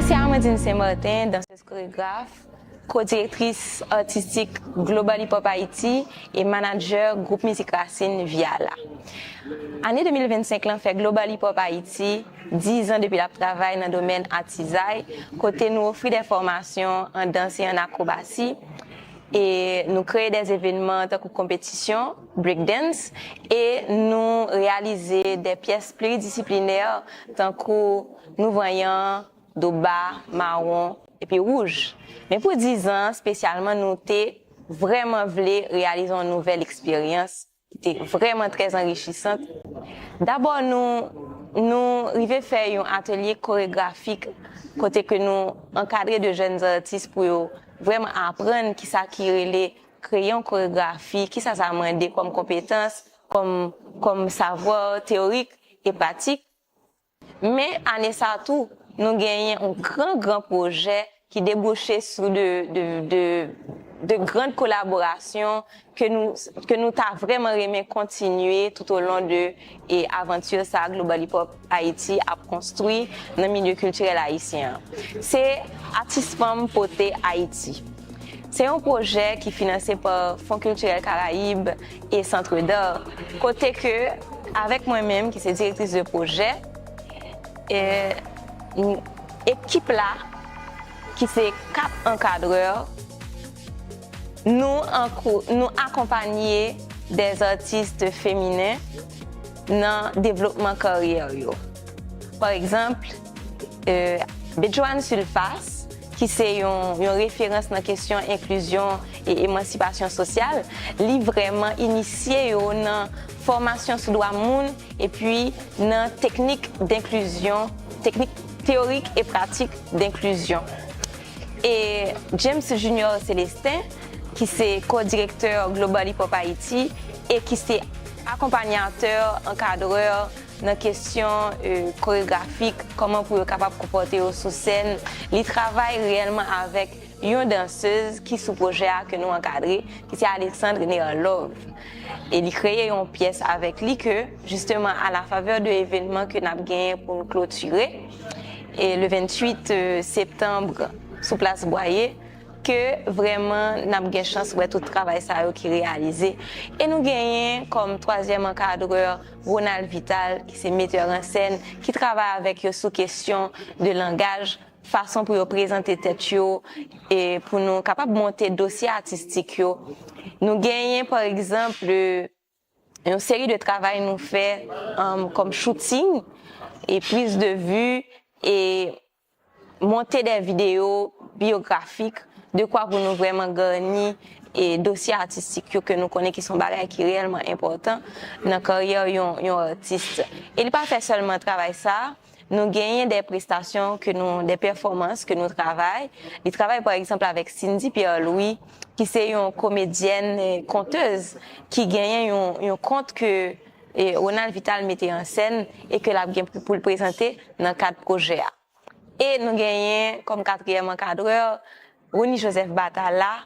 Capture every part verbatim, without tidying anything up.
Se Amandine Saint-Martin, dansèz koregraf, ko-direktris atistik Global Hip Hop Haïti e manadjè gwoup mizik Rasin Viala. Ane de mil vennsenk lan fè Global Hip Hop Haïti diz an depi l ap travay nan domèn atizay, kote nou ofri de fòmasyon an dans e an akrobasi, e nou kreye de evènman tankou konpetisyon, breakdance, e nou reyalize de pyès pliridisiplinè tankou nou vanyan, doba, mawon, epi wouj. Men pou diz an, espesyalman, nou te vrèman vle reyalize yon nouvèl eksperyans ki te vrèman trè anrichisan. Dabò, nou, nou rive fè yon atelye koregrafik kote ke nou ankadre de jèn atis pou yo vrèman aprann kisa ki rele kreye yon koregrafi, kisa sa mande kòm konpetans, kòm, kòm savwa teyorik e pratik. Men ane sa tou, nou genyen yon gran, gran pwojè ki debouche sou de, de, de, de grand kolaborasyon ke nou, ke nou ta vrèman renmen kontinye tout au long de e avanti sa Global Hip Hop Haïti ap konstwi nan milye kiltirèl ayisyen an. Se Atis Fanm Pote Ayiti. Se yon pwojè ki finanse pa Fonds Culturel Caraïbes e Centre d'Art, kote ke, avèk mwen menm, ki se direktris de pwojè, e, m, ekip la, ki se kat ankadrè, nou ankou-, nou akonpanye de atis feminen nan devlopman karyè yo. Pa egzanp, e, Bedjoane Sulface, ki se yon, yon referans nan kesyon enklizyon e emansipasyon sosyal, li vrèman inisye yo nan fòmasyon sou dwa moun epi nan teknik denklizyon, teknik teyorik e pratik denklizyon. E James Junior Célestin, ki se ko-direktè Global Hip Hop Haïti e ki se akonpanyatè, ankadrè nan kesyon, e, koregrafik, kòman pou yo kapab konpòte yo sou sèn. Li travay reyèlman avèk yon dansèz ki sou pwojè a ke nou ankadre, ki se Alexandre Nearlove. E li kreye yon pyès avèk li ke, jisteman, a la favè de evènman ke n ap genyen pou n klotire, e le venntuit septanm sou plas Bwaye, ke vrèman n ap gen chans wè tout travay sa yo ki reyalize. E nou genyen kòm twazyèm ankadrè Ronald Vital, ki se metè an sèn, ki travay avèk yo sou kesyon de langaj, fason pou yo prezante tèt yo, e pou nou kapab monte dosye atistik yo. Nou genyen, pa egzanp, yon seri de travay nou fè, um, kòm shooting, e priz de vi, e monte de videyo biyografik, de kwa pou nou vrèman gani e dosye atistik yo ke nou konnen ki se yon bagay ki reyèlman enpòtan nan karyè yon, yon atis. E li pa fè sèlman travay sa, nou genyen de prestasyon ke nou, de pèfòmans ke nou travay. Li travay, pa egzanp, avèk Cindy Pierre Louis, ki se yon komedyèn, e, kontèz, ki genyen yon, yon kont ke, e, Ronald Vital mete an sèn e ke l ap gen pou, pou l prezante nan kad pwojè a. E nou genyen kòm katriyèm ankadrè, Rony Joseph Batala,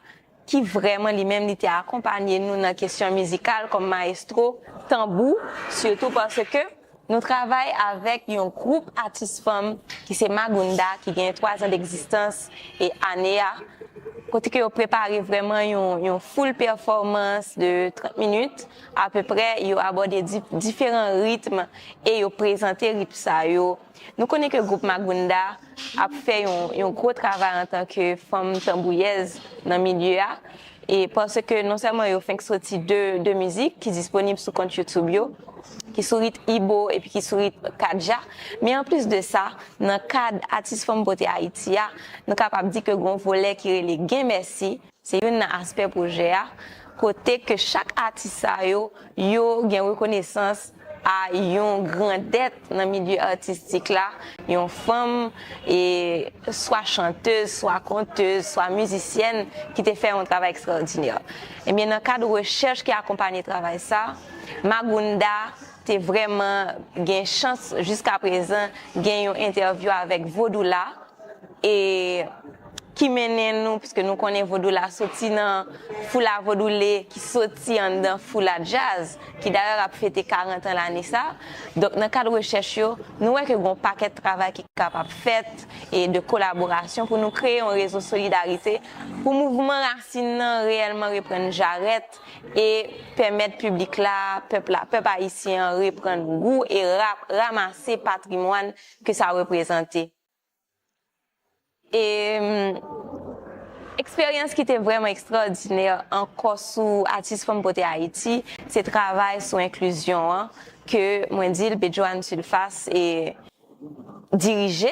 ki vrèman li menm li te akonpanye nou nan kesyon mizikal kòm mayestwo tanbou, sitou paske nou travay avèk yon gwoup atis fanm ki se Magounda, ki gen twa zan degzistans e ane a, kote ke yo prepare vrèman yon, yon full pèfòmans de trant minit apeprè. Yo abòde di-, diferan ritm e yo prezante ritm sa yo. Nou konnen ke gwoup Magounda ap fè yon, yon gwo travay antanke fanm tanbouyèz nan milye a, e paske non sèlman yo fenk soti de, de mizik ki disponib sou kont YouTube yo, ki sou ritm Ibo epi ki sou ritm Kadja, men anplis de sa, nan kad Atis Fanm Pote Ayiti a, nou kapab di ke gon volè ki rele Gen Mèsi, se youn nan aspè pwojè a, kote ke chak atis sa yo, yo gen rekonesans a yon grandèt nan milye atistik la, yon fanm, e swa chantèz, swa kontèz, swa mizisyèn, ki te fè yon travay ekstraòdinè. Ebyen, nan kad rechèch ki akonpanye travay sa, Magounda te vrèman gen chans jiska prezan gen yon entèvyou avèk Vodoula, e ki mennen nou, piske nou konnen vodou la soti nan Foula Vodoulé, ki soti anndan Foula Djaz, ki dayè ap fete karant an lane sa. Donk, nan kad rechèch yo, nou wè ke gen yon pakèt travay ki kapab fèt e de kolaborasyon pou nou kreye yon rezo solidarite pou mouvman rasin nan reyèlman reprann jarèt e pèmèt piblik la, pèp la, pèp ayisyen an reprann gou e ra-, ranmase patrimwàn ke sa reprezante. E, eksperyans ki te vrèman ekstraòdinè ankò sou Atis Fanm Pote Ayiti, se travay sou enklizyon an ke mwen di l, Bedjoine Sulface e dirije.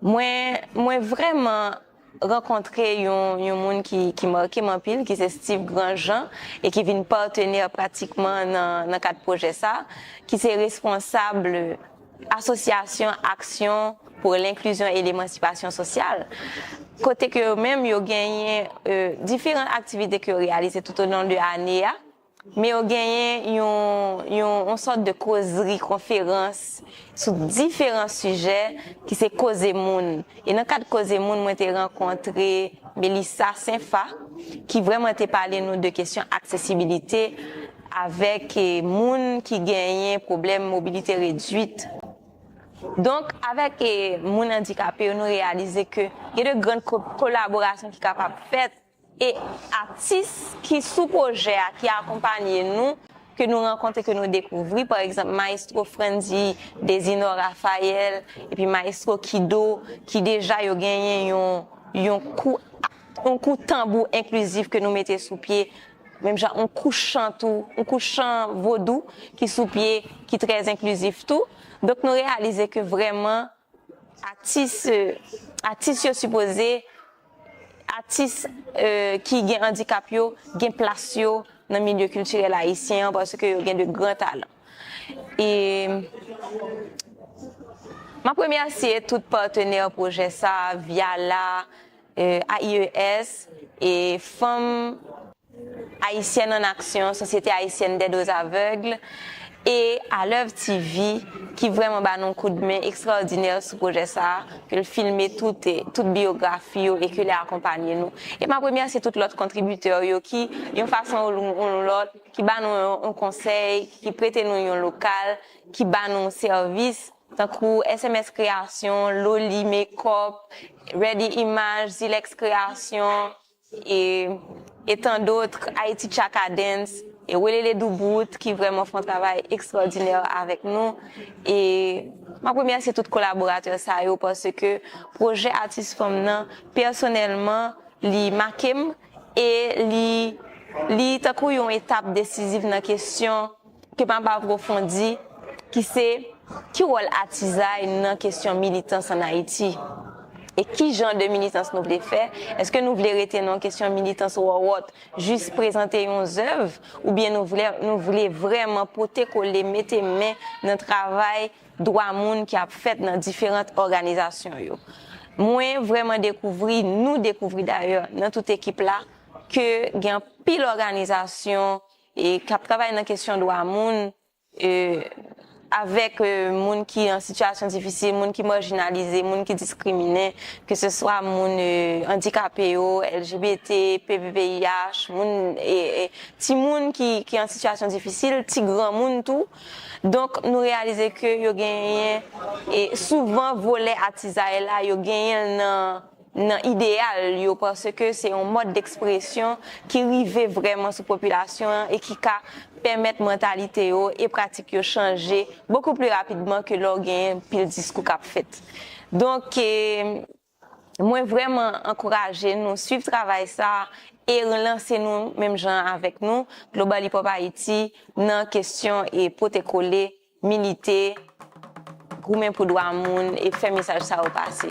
Mwen, mwen vrèman rankontre yon, yon moun ki, ki make m anpil, ki se Steve Grandjean, e ki vin patnè pratikman nan, nan kad pwojè sa, ki se responsab Asosyasyon Aksyon pour l'Inclusion et l'Émancipation Sociale. Kote ke yo menm, yo genyen, euh, diferan aktivite ke yo reyalize tout au long de ane a. Men yo genyen yon, yon, yon sòt de kozri, konferans sou diferan sijè ki se koze moun. E nan kad koze moun, mwen te rankontre Melissa Senfa, ki vrèman te pale nou de kesyon aksesibilite avèk, eh, moun ki genyen pwoblèm mobilite redwit. Donk, avèk, eh, moun andikape yo, nou reyalize ke gen de grann ko-, kolaborasyon ki kapab fèt. E atis ki sou pwojè a, ki akonpanye nou, ke nou rankontre, ke nou dekouvri, pa egzanp, Maestro Frandy Desinor Raphael, epi Maestro Kido, ki deja yo genyen yon, yon kou, yon kou tanbou enklizif ke nou mete sou pye, menm jan yon kou chan tou, yon kou chan vodou ki sou pye, ki trè enklizif tou. Donk, nou reyalize ke vrèman, atis, euh, atis yo sipoze, atis, euh, ki gen andikap yo, gen plas yo nan milye kiltirèl ayisyen an, paske yo gen de gran talan. E m ap remèsye tout patnè pwojè sa, Viala, euh, A I E S, e Fanm Ayisyèn an Aksyon, Société Haïtienne d'Aide aux Aveugles, e Alèv T V, ki vrèman ba nou koudmen ekstraòdinè sou pwojè sa a, ke l filme tout, tout biyografi yo e ke l akonpanye nou. E m ap remèsye tout lòt kontribitè yo ki, yon fason ou yon lòt, ki ba nou yon, yon konsèy, ki prete nou yon lokal, ki ba nou sèvis, tankou S M S Kreyasyon, Loli Makeup, Ready Image, Zilex Kreyasyon, e, e tant d'autres, Haïti Chaka Dance, e Welele Doubout, ki vrèman fè yon travay ekstraòdinè avèk nou. E m ap remèsye tout kolaboratè sa yo, paske pwojè Atis Fanm nan, pèsonèlman, li make m, e li, li tankou yon etap desiziv nan kesyon ke m ap apwofondi, ki se, ki wòl atizay nan kesyon militans ann Ayiti? E ki jan de militans nou vle fè? Èske nou vle rete nan yon kesyon militans wòwòt, jis prezante yon zèv, oubyen nou vle, nou vle vrèman pote kole, mete men nan travay dwa moun ki ap fèt nan diferan òganizasyon yo? Mwen vrèman dekouvri, nou dekouvri dayè, nan tout ekip la, ke gen anpil òganizasyon, e k ap travay nan kesyon dwa moun, e, avèk, e, moun ki an sitiyasyon difisil, moun ki majinalize, moun ki diskriminen, ke se swa moun, e, andikape yo, L G B T, P V V I H, moun, e, e, timoun ki, ki an sitiyasyon difisil, ti granmoun tou. Donk, nou reyalize ke yo genyen, e, souvan volè atizay la, yo genyen l nan nan ideyal yo, paske se yon mòd dekspresyon ki rive vrèman sou popilasyon an e ki ka pèmèt mantalite yo e pratik yo chanje bokou pli rapidman ke lè w genyen pil diskou k ap fèt. Donk, e, mwen vrèman ankouraje nou swiv travay sa e relanse nou menm jan avèk nou, Global Hip Hop Haïti, nan kesyon e pote kole milite, goumen pou dwa moun e fè mesaj sa yo pase.